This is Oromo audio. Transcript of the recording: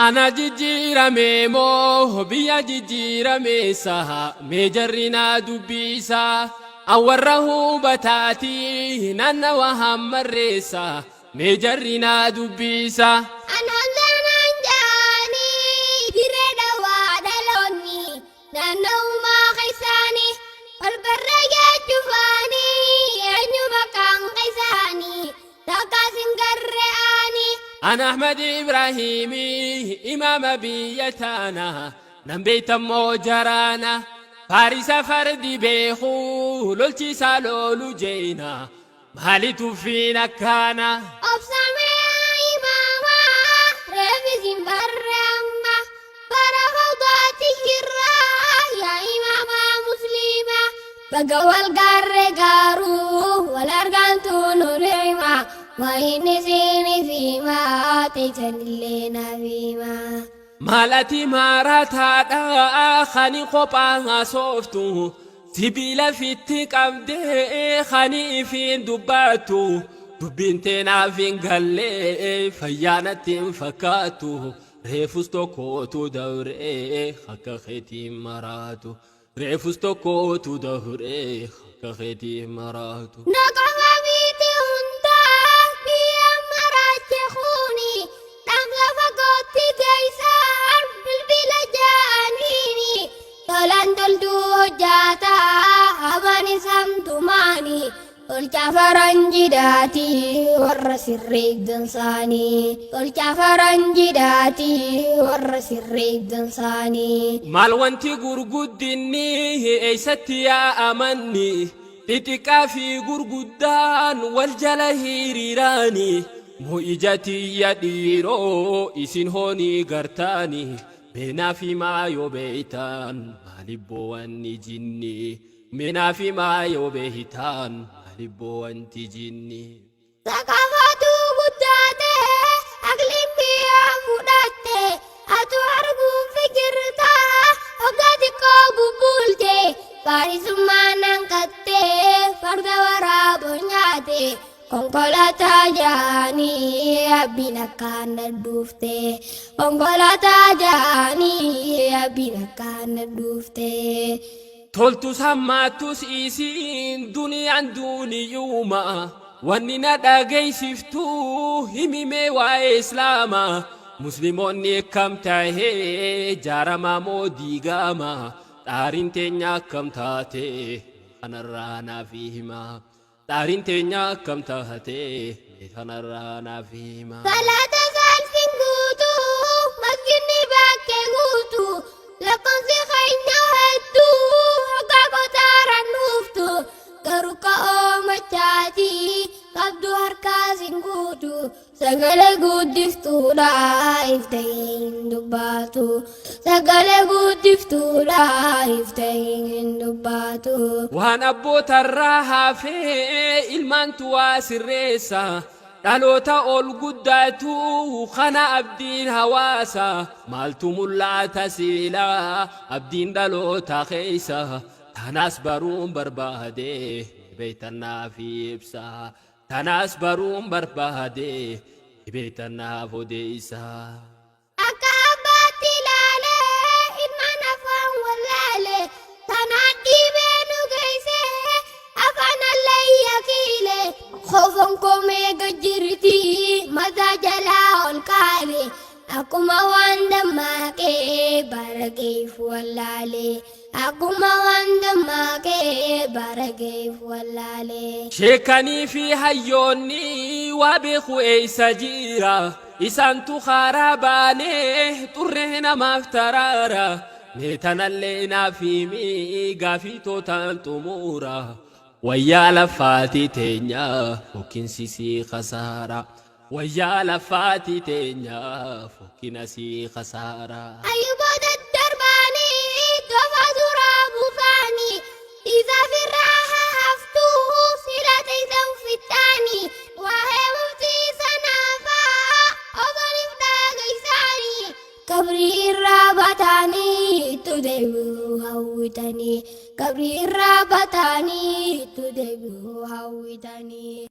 Ana jijjiirame moo biyya jijjiirameessa mee jarri naa dubbiisa an warra hubataati naannawa hammarreessa mee jarri naa dubbiisa. An Hamzaan jaanii dirree dhawaa dhaloonni naanna'umaa keessaanii wal barree jechuufaanii eenyu maqaan keessaanii takkaas hin garree aanii. An Ahmad Ibrahimi imaama biyya taana nan beeytammoo jaraana faarisa fardi beeku lolchiisaa loolu jeena maali tuffiin akkaana. Obsamee imaamaa reefisi barree amma bara fawdaatti jirraa yaa imaamaa musliimaa baga wal gaarree gaaruu wal argantu nu hima waa inni siiniif himaa teessanillee naaf himaa. Maal ati maraataadha kani kophaa haasoftu sibiila fitti qabdee kani ifiin dubbattu dubbiin teenaaf hin galle fayyaanatti hin fakkaattu reefus tokkootu dabree akka keetiin maraatu reefus tokkootu dabree akka keetiin maraatu. Naqama miti hundaa biyya maraache kuni dhamsa fagootti geessaan bilbila ja'aniini tolan toltuu hojjaataa hamaan isaan tumaani tolcha faranjiidhaati warra sirreegdansaanii tolcha faranjiidhaati warra sirreegdansaanii. Maal wanti gurguddinni eessatti yaa'amanni xixiqqaa fi gurguddaan wal jala hiriiraani moo ija tiyya dhiiroo isin hoonii gartaani meenaa fi maa yoo beeytan maalibboo wanni jinni meenaa fi maa yoo beeytan maalibboo wanti jinni. Sakaafatu guddaate aqliin biyyaa fudhatte atu arguun fikirta hoggaa xiqqoo bubbuulte faarisummaan hanqatte farda waraaboo nyaate konkolaataa jaanii abbiin akkaan dhadhuufte konkolaataa jaanii abbiin akkaan dhadhuufte. Toltus hammaattus isiin duniyaan duuniyuuma wanni na dhageessiftu himimee waa'ee islaamaa musliimoonni akkam tahee jaaramaa moo diigama xaariin teenya akkam taate kanarraa naaf hima xaariin teenya akkam taate kanarraa naaf hima. Salaata salfiin guutuu masjidni bakkee guutuu lakkoofsi keenya hedduu hoggaa qotaaraan nuuftu garuu ka'oo machaati qabdu harkaas hin guutu sagalee guddiftuudha iftee hin dubbaatu sagalee guddiftuudha iftee hin dubbaatu. Waan abbootarraa hafee ilmaantu waa sirreessa dhaloota ol guddaatu kana abdiin hawaasa maaltu mul'ata siilaa abdiin dhaloota keessa tanaas baruun barbaade beeytannaaf ibsa tanaas baruun barbaade beeytannaaf odeessa. Akka abbaatti ilaalee ilmaan afaan wallaale tanaan dhiibee nu geesse afaan allayya kiile kofon komee gajjirti mataa jalaa ol kaale akkuma waan dammaaqee barageef wallaale akkuma waan dammaaqee barageef wallaale. Sheekanii fi hayyoonni waa beeku eeysa jira isaantu karaa baanee xurree namaaf taraara mee tanallee naaf himi gaafii tootaan xumuura wayyaa lafaati teenya fokkinsi sii kasaara wayyaa lafaati teenya fokkina sii kasaara. Ayyuboo daddarbaanii tofa duraa buufaanii isa firraa haftuu sila teessa uffitaanii waa'ee muftii sanaafaa osoniif dhagaysaanii qabrii irraa bataanii itti deebi'uu hawwitanii qabrii irraa bataanii itti deebi'uu hawwitanii.